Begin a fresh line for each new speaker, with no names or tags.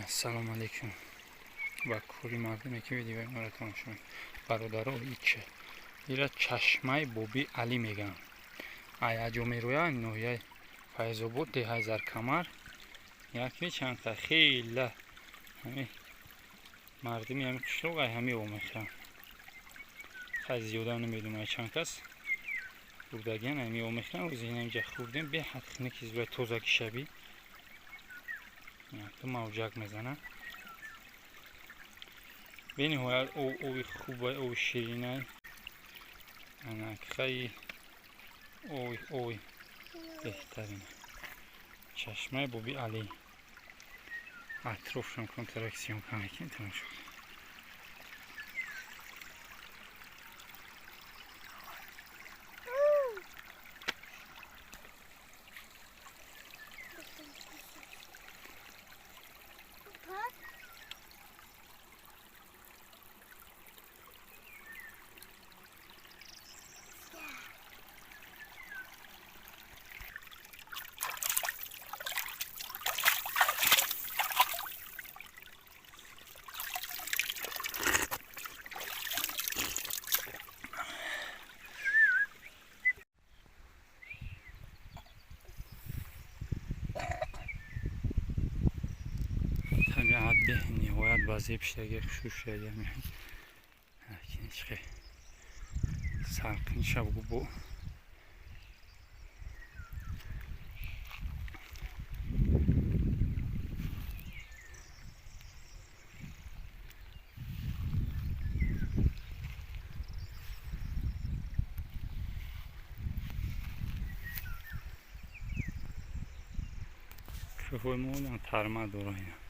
Ассалому алайкум ба кулли мардуме, ки видеои моро тамошо мекунед. Бародаро, ича ира чашмаи Боби Алӣ мегӯянд. Аяҷо мерояд? Ноҳияи Файзобод, деҳаи Заркамар. Яке чандта хела ҳами мардуми ҳами қишлоқ ай ҳами об мехӯранд. Хай, зиёда намедонам, ай чанд кас хӯрдагиан, ҳами об мехӯранд. Рӯзи инҷа хӯрдем, беҳад хунуки, зӯра, тозаки шабӣ ту мавҷак мезанад. Бениҳоят оби хубай, оби ширинай. Анакхаи оби беҳтарин, чашмаи Боби Алӣ. Атрофшон контрак съёмка мекунем, тамошо.
Papa?
Табиат бениҳоят ба зеб шидаги, хушрӯ шидаги. Чихе салқин шабгу бо кӯҳҳои мо тарма дора. Ина.